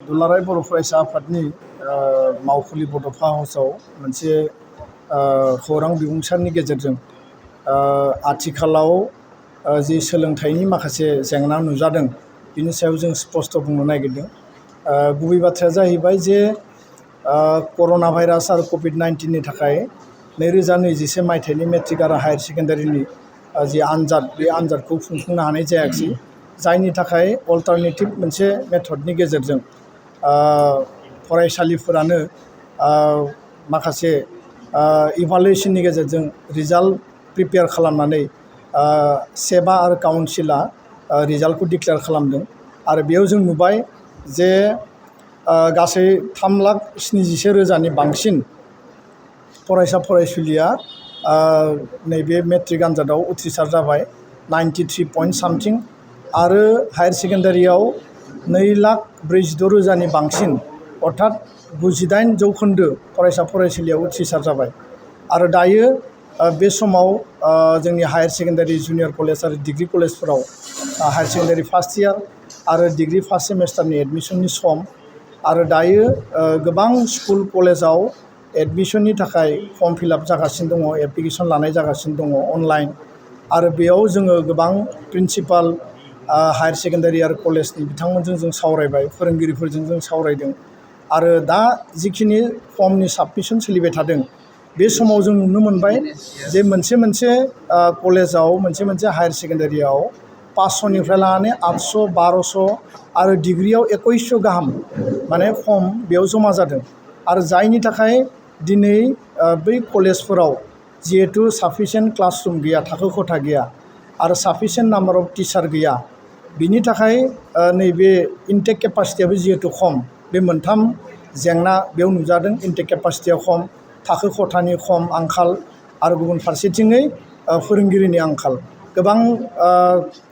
दुलाराय बर' फरायसा आफादनि मावखुलि बड'फा हाउसआव मोनसे खौरां बिबुंसारनि गेजेरजों आथिखालाव जि सोलोंथाइनि माखासे जेंना नुजादों बिनि सायाव जों स्पष्ट बुंनो नागिरदों। गुबै बाथ्राया जाहैबाय जे कर'ना भाइरास आरो कभिड-19नि थाखाय 2021 मायथाइनि मेट्रिक आरो हायार सेकेन्डारिनि जि आनजाद बे आनजादखौ खुंफुंनो हानाय जायाखिसै, जायनि थाखाय अल्टारनेटिभ मोनसे मेथडनि गेजेरजों फरायसालिफोरानो माखासे इभालुएसननि गेजेरजों रिजाल्ट प्रिपेयार खालामनानै सेबा आरो काउन्सिला रिजाल्टखौ डिक्लेयार खालामदों। आरो बेयाव जों नुबाय जे गासै 3,77,000 बांसिन फरायसा फरायसुलिया नैबे मेट्रिक आनजादाव उथ्रिसार जाबाय 93 पइन्ट सामथिं, आरो हायार सेकेन्डारियाव 2,46,000 बांसिन अर्थात 98% फरायसा फरायसुलिया उथ्रिसार जाबाय। आरो दायो बे समाव जोंनि हायार सेकेन्डारि जुनियर कलेज आरो डिग्री कलेजफोराव हायार सेकेन्डारि फार्स्ट इयार आरो डिग्री फार्स्ट सेमेस्टारनि एडमिशननि सम। आरो दायो गोबां स्कुल कलेजाव एडमिशननि थाखाय फर्म फिलआप जागासिनो दङ, एप्लिकेसन लानाय जागासिनो दङ अनलाइन। आरो बेयाव जोङो गोबां प्रिन्सिपाल हायार सेकेन्डारि आरो कलेजनि बिथांमोनजों जों सावरायबाय, फोरोंगिरिफोरजों जों सावरायदों। आरो दा जिखिनि फर्मनि साबमिसन सोलिबाय थादों बे समाव जों नुनो मोनबाय जे मोनसे कलेजाव मोनसे हायार सेकेन्डारियाव 500निफ्राय लानानै 800, 1200 आरो डिग्रियाव 2100 गाहाम माने फर्म बेयाव जमा जादों। आरो जायनि थाखाय दिनै बै कलेजफोराव जिहेथु साफिसियेन्ट क्लासरुम गैया, थाखो खथा गैया, आरो साफिसियेन्ट नाम्बार अफ टिचार गैया, बिनि थाखाय नैबे इनटेक केपासिटियाबो जिहेतु खम, बे मोनथाम जेंना बेयाव नुजादों। इनटेक केपासिटिया खम, थाखो खथानि खम आंखाल, आरो गुबुन फारसेथिङै फोरोंगिरिनि आंखाल। गोबां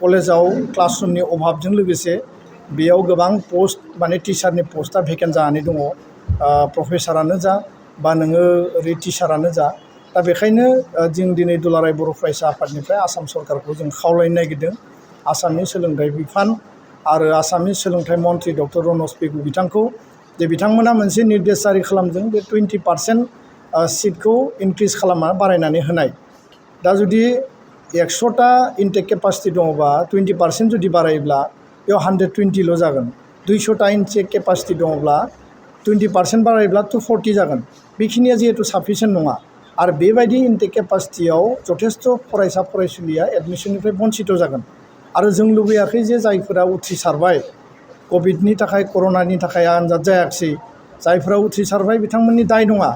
कलेजाव क्लासरुमनि अभाबजों लोगोसे बेयाव गोबां पस्ट माने टिचारनि पस्टआ भेकेन्ट जानानै दङ, प्रफेसारानो जा बा नोङो ओरै टिचारानो जा। दा बेखायनो जों दिनै दुलाराय बर' फरायसा आफादनिफ्राय आसाम सरकारखौ जों खावलायनो नागिरदों, आसामनि सोलोंथाइ बिफान आरो आसामनि सोलोंथाइ मन्थ्रि डक्टर रनज पेगु बिथांखौ, जे बिथांमोना मोनसे निर्देश जारि खालामदों बे 20% सिटखौ इनक्रिज खालामना बारायनानै होनाय। दा जुदि 100टा इनटेक केपासिटि दङबा 20% जुदि बारायोब्ला बेयाव 120ल' जागोन। 200टा इनटेक केपासिटि दङब्ला 20% बारायोब्ला 240 जागोन। बेखिनिया जिहेतु साफिसियेन्ट नङा। आरो बेबायदि इनटेक केपासिटियाव जथेस्थ फरायसा फरायसुलिया एडमिसननिफ्राय बन्सित जागोन। आरो जों लुबैयाखै जे जायफोरा उथ्रिसारबाय, कभिडनि थाखाय कर'नानि थाखाय आनजाद जायाखिसै, जायफोरा उथ्रिसारबाय बिथांमोननि दाय नङा,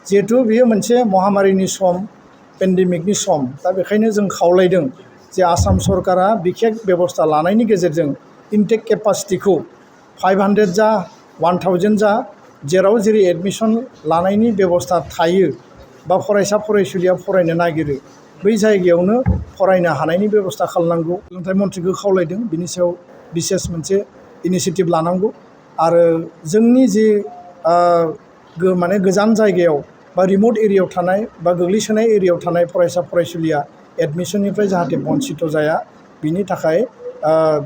जिहेथु बेयो मोनसे महामारिनि सम, पेन्डेमिकनि सम। दा बेखायनो जों खावलायदों जे आसाम सरकारा बिखेक बेबस्था लानायनि गेजेरजों इनटेक केपासिटिखौ 500 जा 1000 जा, जेराव जेरै एडमिसन लानायनि बेबस्था थायो बा फरायसा फरायसुलिया फरायनो नागिरो बै जायगायावनो फरायनो हानायनि बेबस्था खालामनांगौ। सोलोंथाइ मन्थ्रिखौ खावलायदों बिनि सायाव बिसेस मोनसे इनिसियेटिभ लानांगौ। आरो जोंनि जि माने गोजान जायगायाव बा रिमट एरियायाव थानाय बा गोग्लैसोनाय एरियायाव थानाय फरायसा फरायसुलिया एडमिसननिफ्राय जाहाथे बन्सित जाया, बिनि थाखाय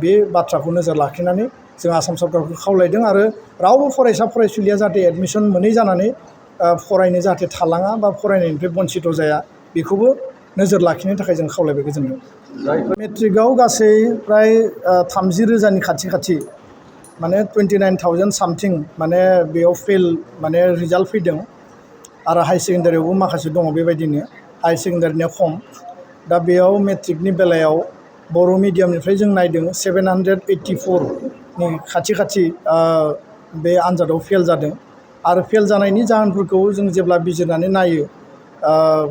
बे बाथ्राखौ नोजोर लाखिनानै जों आसाम सरकारखौ खावलायदों। आरो रावबो फरायसा फरायसुलिया जाहाथे एडमिसन मोनै जानानै फरायनो जाहाथे थालाङा बा फरायनायनिफ्राय बन्सित जाया, बेखौबो नोजोर लाखिनो थाखाय जों खावलायबाय। गोजोनथों। मेट्रिकआव गासै प्राय 30,000नि खाथि माने 29,000 सामथिं माने बेयाव फेल माने रिजाल्ट फैदों। आरो हायार सेकेन्डारियावबो माखासे दङ बेबायदिनो, हायार सेकेन्डारिनिया खम। दा बेयाव मेट्रिकनि बेलायाव बर' मिडियामनिफ्राय जों नायदों 784नि खाथि बे आनजादाव फेल जादों। आरो फेल जानायनि जाहोनफोरखौ जों जेब्ला बिजिरनानै नायो,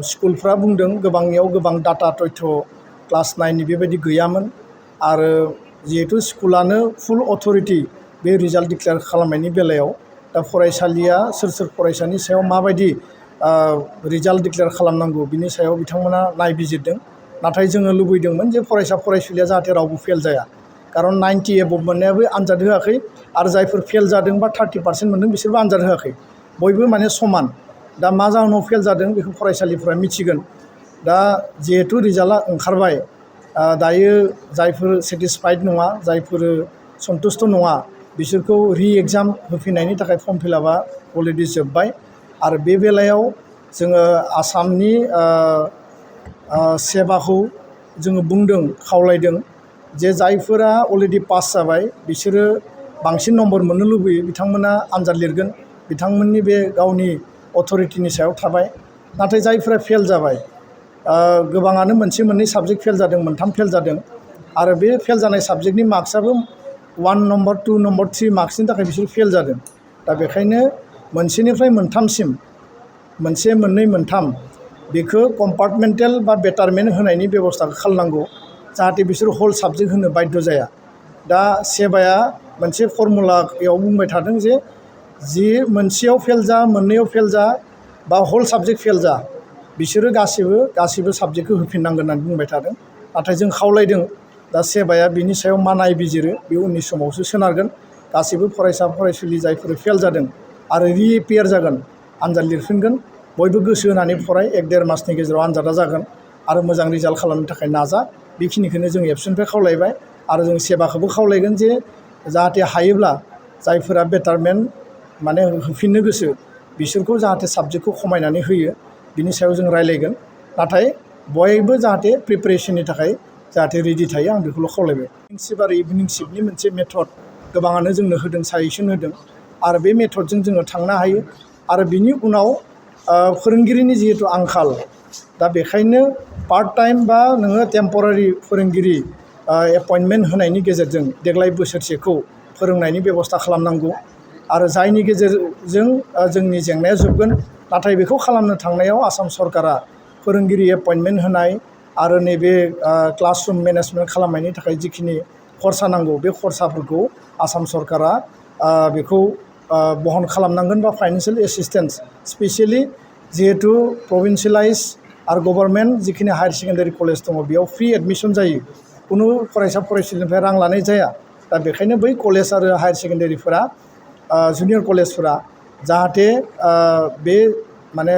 स्कुलफ्रा बुंदों गोबांनियाव गोबां डाटा तथ्य क्लास 9नि बेबायदि गैयामोन। आरो जिहेतु स्कुलानो फुल अथरिटि बे रिजाल्ट डिक्लेयार खालामनायनि बेलायाव, दा फरायसालिया सोर फरायसानि सायाव माबायदि रिजाल्ट डिक्लेयार खालामनांगौ बिनि सायाव बिथांमोना नायबिजिरदों। नाथाय जोङो लुबैदोंमोन जे फरायसा फरायसुलिया जाहाथे रावबो फेल जाया, खारन 90 एबभ मोननायाबो आनजाद होआखै, आरो जायफोर फेल जादों बा 30% मोनदों बिसोरबो आनजाद होआखै, बयबो माने समान। दा मा जाहोनाव फेल जादों बेखौ फरायसालिफोरा मिथिगोन। दा जिहेतु रिजाल्टआ ओंखारबाय, दायो जायफोर सेटिसफाइड नङा, जायफोर सन्तुष्ट नङा, बिसोरखौ रि एग्जाम होफिननायनि थाखाय फर्म फिलापआ अलरेडि जोब्बाय आरो बे बेलायाव जोङो आसामनि सेबाखौ जोङो बुंदों खावलायदों जे जायफोरा अलरेडि पास जाबाय बिसोरो बांसिन नम्बर मोननो लुबैयो बिथांमोना आनजाद लिरगोन बिथांमोननि बे गावनि अथरिटिनि सायाव थाबाय नाथाय जायफोरा फेल जाबाय गोबाङानो मोनसे मोननै साबजेक्ट फेल जादों मोनथाम फेल जादों आरो बे फेल जानाय साबजेक्टनि मार्क्सआबो 1 नम्बर 2 नम्बर 3 मार्क्सनि थाखाय बिसोर फेल जादों दा बेखायनो मोनसेनिफ्राय मोनथामसिम मोनसे मोननै मोनथाम बेखौ कम्पार्टमेन्टेल बा बेटारमेन्ट होनायनि बेबस्थाखौ खालामनांगौ जाहाथे बिसोर हल साबजेक्ट होनो बाध्य जाया दा सेबाया मोनसे फर्मुलायाव बुंबाय थादों जे जि मोनसेयाव फेल जा मोननैयाव फेल जा बा हल साबजेक्ट फेल जा बिसोरो गासिबो साबजेक्टखौ होफिननांगोन होननानै बुंबाय थादों नाथाय जों खावलायदों दा सेबाया बिनि सायाव मा नायबिजिरो बे उननि समावसो सोनारगोन गासिबो फरायसा फरायसुलि जायफोर फेल जादों आरो रिएपियार जागोन आनजाद लिरफिनगोन बयबो गोसो होनानै फराय 1-1.5 मासनि गेजेराव आनजादा जागोन आरो मोजां रिजाल्ट खालामनो थाखाय नाजा बेखिनिखौनो जों एबसुनिफ्राय खावलायबाय आरो जों सेबाखौबो खावलायगोन जे जाहाथे हायोब्ला जायफोरा बेटारमेन्ट माने होफिननो गोसो बिसोरखौ जाहाथे साबजेक्टखौ खमायनानै होयो बिनि सायाव जों रायलायगोन नाथाय बयबो जाहाथे प्रिपारेसननि थाखाय जाहाथे रेडि थायो आं बेखौल' खावलायबाय मर्निं शिफ्ट आरो इभिनिं शिफ्टनि मोनसे मेथड गोबाङानो जोंनो होदों साजेसन होदों आरो बे मेथडजों जोङो थांनो हायो आरो बिनि उनाव फोरोंगिरिनि जिहेतु आंखाल दा बेखायनो पार्ट टाइम बा नोङो टेम्परारि फोरोंगिरि एपइन्टमेन्ट होनायनि गेजेरजों देग्लाय बोसोरसेखौ फोरोंनायनि बेबस्था खालामनांगौ आरो जायनि गेजेरजों जोंनि जेंनाया जोबगोन नाथाय बेखौ खालामनो थांनायाव आसाम सरकारा फोरोंगिरि एपइन्टमेन्ट होनाय आरो नैबे क्लासरुम मेनेजमेन्ट खालामनायनि थाखाय जिखिनि खरसा नांगौ बे खरसाफोरखौ आसाम सरकारा बेखौ बहन खालामनांगोन बा फाइनान्सियेल एसिस्टेन्स स्पेसियेलि जिहेतु प्रभिन्सियेलाइज आरो गभर्नमेन्ट जिखिनि हायार सेकेन्डारि कलेज दङ बेयाव फ्रि एडमिसन जायो खुनु फरायसा फरायसुलिनिफ्राय रां लानाय जाया दा बेखायनो बै कलेज आरो हायार सेकेन्डारिफोरा जुनियर कलेजफोरा जाहाथे बे माने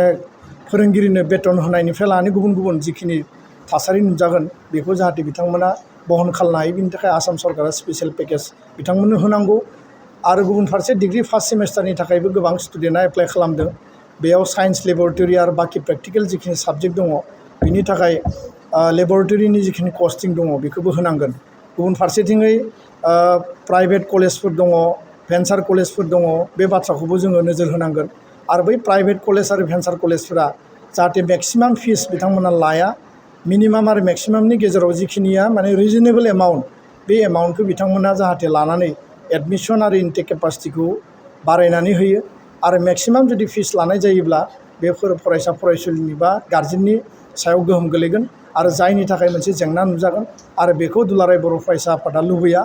फोरोंगिरिनो बेथन होनायनिफ्राय लानानै गुबुन गुबुन जिखिनि थासारि नुजागोन बेखौ जाहाथे बिथांमोना बहन खालामनो हायो बिनि थाखाय आसाम सरकारा स्पेसियेल पेकेज बिथांमोननो होनांगौ आरो गुबुन फारसे डिग्री फार्स्ट सेमेस्टारनि थाखायबो गोबां स्टुडेन्टआ एप्लाइ खालामदों बेयाव साइन्स लेबरेटरि आरो बाखि प्रेक्टिकेल जिखिनि साबजेक्ट दङ बिनि थाखाय लेबरेटरिनि जिखिनि कस्टिं दङ बेखौबो होनांगोन गुबुन फारसेथिङै प्राइभेट कलेजफोर दङ भेन्सार कलेजफोर दङ बे बाथ्राखौबो जोङो नोजोर होनांगोन आरो बै प्राइभेट कलेज आरो भेन्सार कलेजफोरा जाहाथे मेक्सिमाम फिस बिथांमोना लाया मिनिमाम आरो मेक्सिमामनि गेजेराव जिखिनिया माने रिजनेबल एमाउन्ट बे एमाउन्टखौ बिथांमोना जाहाथे लानानै एडमिसन आरो इनटेक केपासिटिखौ बारायनानै होयो आरो मेक्सिमाम जुदि फिस लानाय जायोब्ला बे फरायसा फरायसुलिनि बा गार्जेननि सायाव गोहोम गोलैगोन आरो जायनि थाखाय मोनसे जेंना नुजागोन आरो बेखौ दुलाराय बर' फरायसा आफादा लुबैया